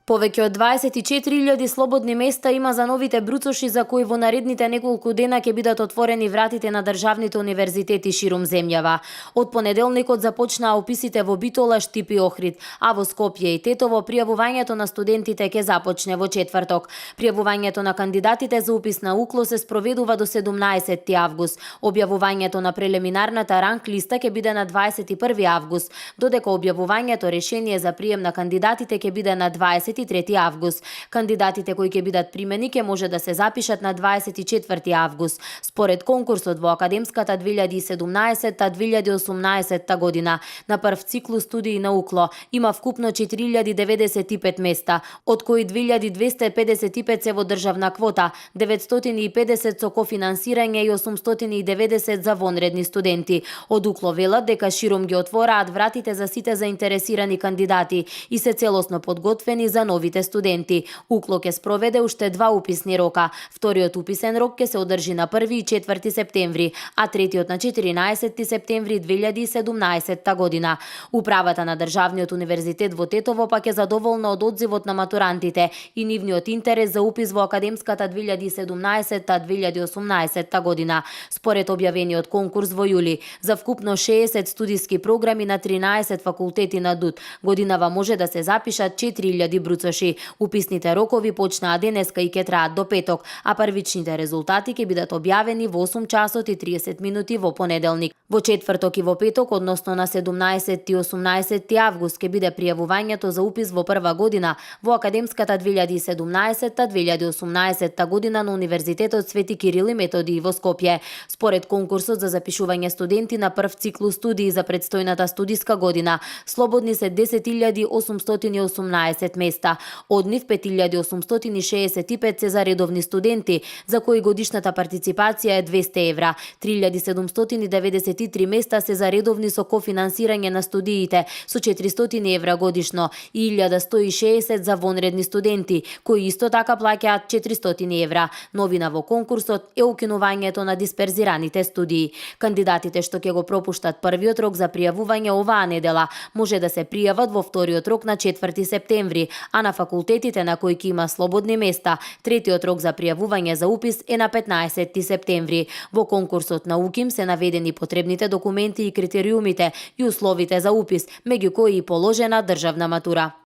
Повеќе од 24.000 слободни места има за новите бруцоши за кои во наредните неколку дена ќе бидат отворени вратите на државните универзитети ширум земјава. Од понеделникот започнаа описите во Битола, Штип и Охрид, а во Скопје и Тетово пријавувањето на студентите ќе започне во четврток. Пријавувањето на кандидатите за упис на УКЛО се спроведува до 17 август. Објавувањето на прелиминарната ранг листа ќе биде на 21 август, додека објавувањето решение за прием на кандидатите ќе биде на 23 август. Кандидатите кои ќе бидат примени ќе може да се запишат на 24 август. Според конкурсот во академската 2017-2018 година на прв циклус студии на УКЛО има вкупно 4095 места, од кои 2255 се во државна квота, 950 со кофинансирање и 890 за вонредни студенти. Од УКЛО велат дека ширум ги отвораат вратите за сите заинтересирани кандидати и се целосно подготвени за новите студенти. УКЛО ќе спроведе уште 2 уписни рока. Вториот уписен рок ќе се одржи на 1 и 4 септември, а третиот на 14 септември 2017 година. Управата на Државниот универзитет во Тетово пак е задоволна од одзивот на матурантите и нивниот интерес за упис во академската 2017-2018 година. Според објавениот конкурс во јули за вкупно 60 студиски програми на 13 факултети на ДУТ, годинава може да се запишат 4000 бруцоши. Уписните рокови почнаа денеска и ќе траат до петок, а првичните резултати ќе бидат објавени во 8 часот и 30 минути во понеделник. Во четврток и во петок, односно на 17 и 18 август, ќе биде пријавувањето за упис во прва година во академската 2017-2018 година на Универзитетот Свети Кирил и Методиј во Скопје. Според конкурсот за запишување студенти на прв циклус студии за предстојната студиска година, слободни се 10.818 места. Од нив 5.865 се за редовни студенти, за кои годишната партиципација е 200 евра. 3.793 места се за редовни со кофинансирање на студиите со 400 евра годишно и 1.160 за вонредни студенти, кои исто така плаќаат 400 евра. Новина во конкурсот е укинувањето на дисперзираните студии. Кандидатите што ќе го пропуштат првиот рок за пријавување оваа недела може да се пријават во вториот рок на 4 септември, а на факултетите на кои ќе има слободни места, третиот рок за пријавување за упис е на 15 септември. Во конкурсот на УКИМ се наведени потребните документи и критериумите и условите за упис, меѓу кои и положена државна матура.